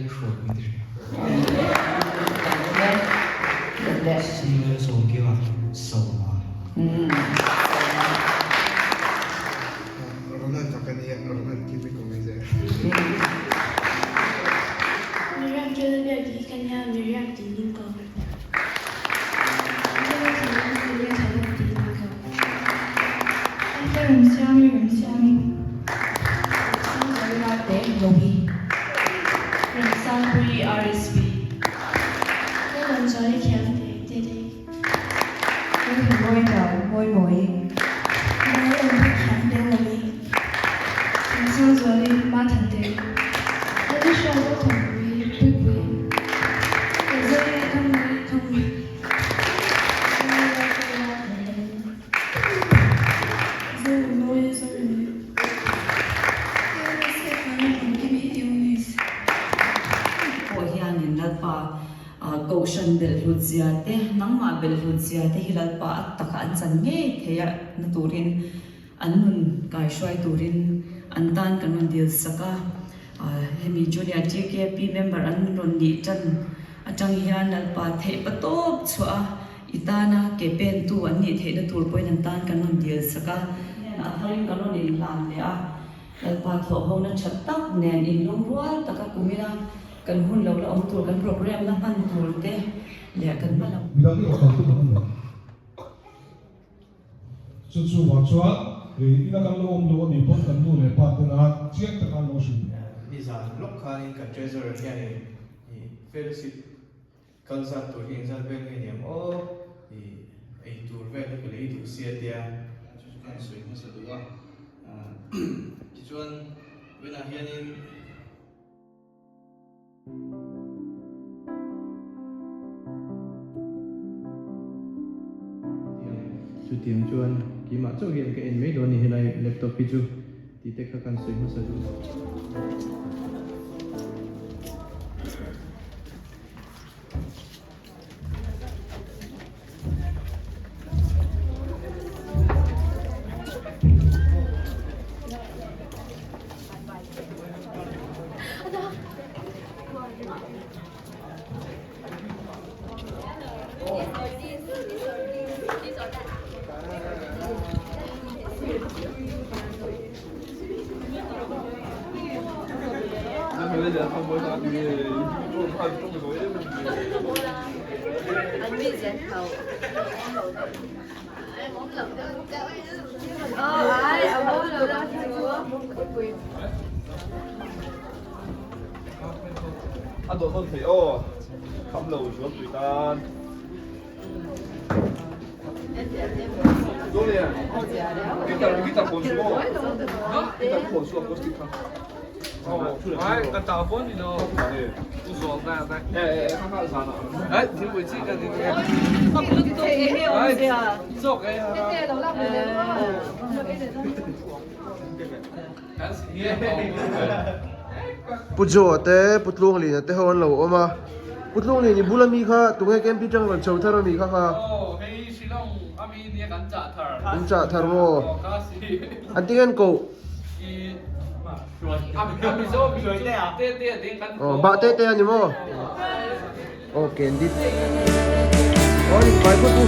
Lalhruai min ti hria. Singlalsawmkima Sawma. Ronald tak a nia, Ronald Kimi Komize. Miriam Ṭelbiak hi ka nia, Miriam tih min ko. Pawh hianin Lalpa Kohhran belh hlut zia te, nangmah belh hlut zia te hi Lalpa a taka an chan ngei thei a na turin an nun kaihruai turin an tan kan rawn dil sak a. Hemi Junior TKP member an rawn nih tan atang hian Lalpa theih pa tawp chhuah a, i tana ke pentu an nih theihna tur pawhin an tan kan rawn dil sak a. A tharin kan rawn inhlan leh a, Lalpa thawhhona tha tak nen inlungrual taka kumina kan hun lo la awm tur, kan program la hman tur te leh kan hma lam. Midang hi awh kal tum an awm lo. Chu chuvang chuan ina kan lo awm lo a nih pawn kan nu leh pa tena chiang taka an lo hrilh. Nizan lawk khanin kan treasurer hianin i fellowship kal zat tur hi engzat vel nge niang aw i ei tur vel hi ka lei duh sia tia. Chu chu kan sawi hmasa duh a, tichuan vawiinah hianin. Chutiang chuan keimah chauh hian ka en mai dawn a ni helai laptop hi chu tih te kha kan sawi hmasa duh. A dawh tawn thei aw, kham lo zuam tui tan. Guitar phone su maw? Guitar phone su acoustic kha. Pu Joe te Pu Tluanglina te ho an lo awm a Pu Tluanglin i bula mi kha tunge campy tang rawn chho thar a mi kha kha an chah thar maw an ti ngen koh Aw bah te te a ni maw aw candy aw in vai phawt u.